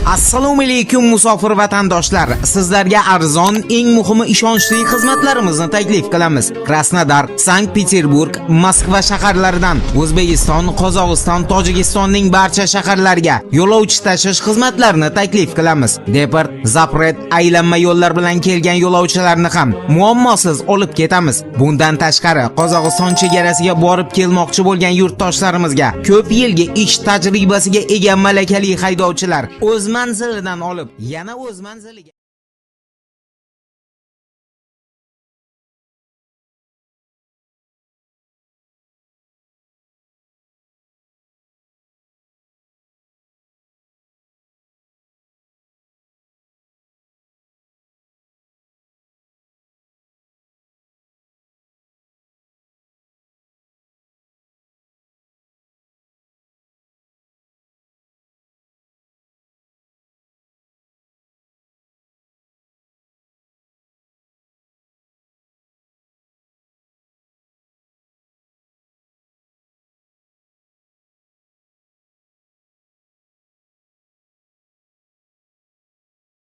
Assalomu alaykum, musofir vatandoshlar. Sizlarga arzon, eng muhimi ishonchli xizmatlarimizni taklif qilamiz. Krasnodar, Sankt-Peterburg, Moskva shaharlaridan O'zbekiston, Qozog'iston, Tojikistonning barcha shaharlariga yo'lovchi tashish xizmatlarini taklif qilamiz. Deport, запрет, aylanma yo'llar bilan kelgan yo'lovchilarni ham muammosiz olib ketamiz. Bundan tashqari, Qozog'iston chegarasiga borib kelmoqchi bo'lgan yurtdoshlarimizga ko'p yilgi ish tajribasiga ega malakali haydovchilar o'z manzilidan olib, yana o'z manziliga